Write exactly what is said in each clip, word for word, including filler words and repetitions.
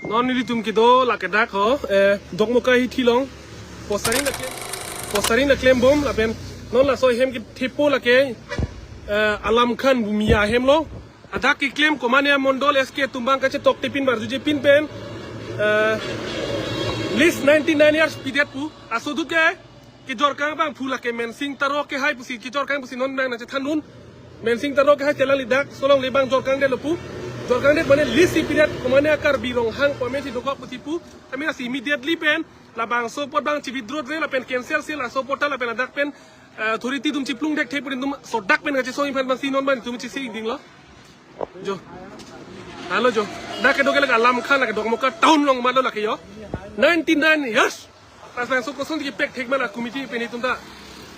Non nelitum kedo lake dak ho, eh, Dokmoka hithi along. Posarin aklem, posarin aklembom lapen non laso ahem kethepo lake, eh, Alam Khan Bumia ahem lo. Adak keklem komatne amondol S K atum abang kachetoktepin barjujepin pen, eh, lease ninety-nine years pidet pu. Laso ahut ke kejorkang abang phu lake Mensing Taro kehai pusi kejorkang pusi non abang nangchethandun. Mensing Taro kehai te alangli dak aso longle abang jorkangdetlo pu. Jorkangdet mane lease si pidet komatne a-Karbi Ronghang pame si dokok pusi pu. Tame lasi immediately pen labangso apot abang chi-withdraw-re lapen cancel si laso apot ta lapen adak pen, eh, authority atum chiplung thekthe pu atum sodak pen kachesong iphan abangsi non abang itum chisi dinglo. Jo. Halo jo. Dak kedo ke lake Alam Khan lake Dokmoka town along malo lake jo. Ninety-nine years. Pas laso koson kepek thek ma la committee pen itum ta.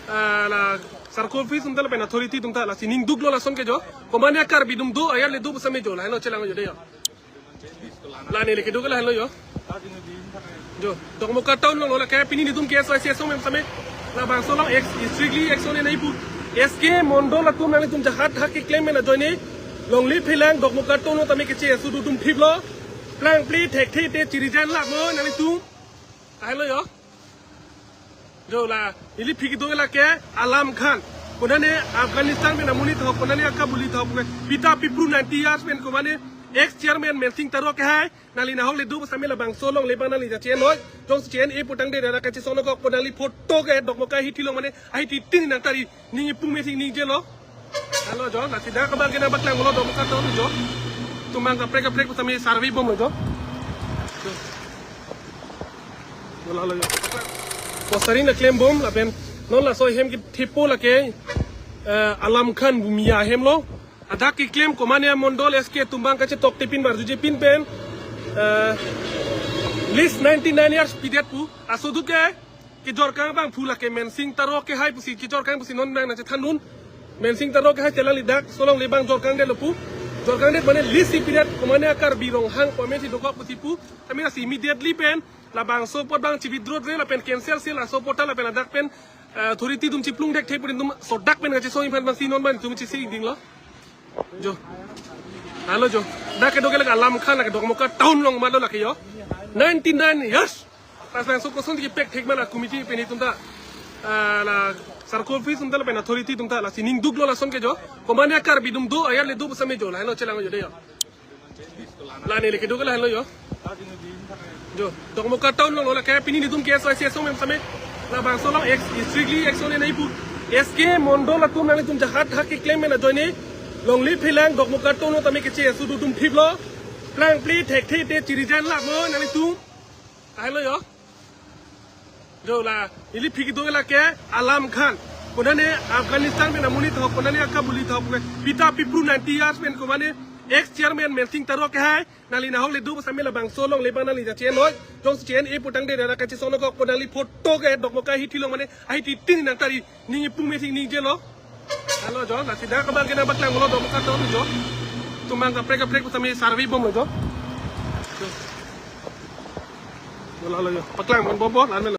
Ah, la circle office atum ta lapen authority atum ta lasi ning duklo lason ke jo. Komatne a-Karbi atum do ajat le do pusame jo. Lahelo chelang jo de jo. La neli kedo ke lahelo jo. Jo, Dokmoka town along lake pini nelitum K S Y C asong mem same. Labangso along ex-, strictly action nangji pu. S K mondol atum nanglitum jahat hak keklem pen ajoine longle phelang Dokmoka town along tame keche asu atum thiplo. Plangple thekthe te chirijan lamo nanglitum. Lahelo jo. Jo la, ili aphi kedo lake Alam Khan. Komatne Afghanistan pen amonit ho, komatne a-Kabuli ho, pita pipru ninety years pen komatne ex chairman Mensing Taro kehai. Nangli nahok le do pusame labangso alongle abang nangli jache noi. Jongsi che-en-e pu tangte dak kachesong dokok pu nangli photo ke Dokmoka hithi along mane ahithi tin nangtari ning ipu me sing ningjelo. Halo jo, lasi dak abang ke nangpaklanglo Dokmoka town jo. Atum abang kaprek kaprek pusame survey bomlo jo. Jo. Jo lahelo jo. Posarin aklembom lapen non laso ahem kethepo lake, eh, Alam Khan Bumia ahem lo. Adak keklem komatne amondol S K atum abang kachetoktepin barjujepin pen, eh, lease ninety-nine years pidet pu. Laso ahut ke kejorkang abang phu lake Mensing Taro kehai pusi kejorkang pusi non abang nangchethandun. Mensing Taro kehai te alangli dak aso longle abang jorkangdetlo pu. Jorkangdet mane lease si pidet komatne a-Karbi Ronghang pame si dokok pusi pu. Tame lasi immediately pen labangso apot abang chi-withdraw-re lapen cancel si laso apot ta lapen adak pen, eh, authority atum chiplung thekthe pu atum sodak pen kachesong iphan abangsi non abang itum chisi dinglo. Jo. Halo jo. Dak kedo ke lake Alam Khan lake Dokmoka town along malo lake jo. Ninety-nine years. Pas laso koson kepek thek ma la committee pen itum ta. Ah, la circle office atum ta lapen authority atum ta lasi ning duklo lason ke jo. Komatne a-Karbi atum do ajat le do pusame jo. Lahelo chelang jo de jo. La neli kedo ke lahelo jo. Jo, Dokmoka town along lake pini nelitum K S Y C asong mem same. Labangso along ex-, strictly action nangji pu. S K mondol atum nanglitum jahat hak keklem pen ajoine longle phelang Dokmoka town along tame keche asu atum thiplo. Plangple thekthe te chirijan lamo nanglitum. Lahelo jo. Jo la, ili aphi kedo lake Alam Khan. Komatne Afghanistan pen amonit ho, komatne a-Kabuli ho, pita pipru ninety years pen komatne ex chairman Mensing Taro kehai. Nangli nahok le do pusame labangso alongle abang nangli jache noi. Jongsi che-en-e pu tangte dak kachesong dokok pu nangli photo ke Dokmoka hithi along mane ahithi tin nangtari ning ipu me sing ningjelo. Halo jo, lasi dak abang ke nangpaklanglo Dokmoka town jo. Atum abang kaprek kaprek pusame survey bomlo jo. Jo. Jo lahelo jo. Paklangbom bomlo, la melo.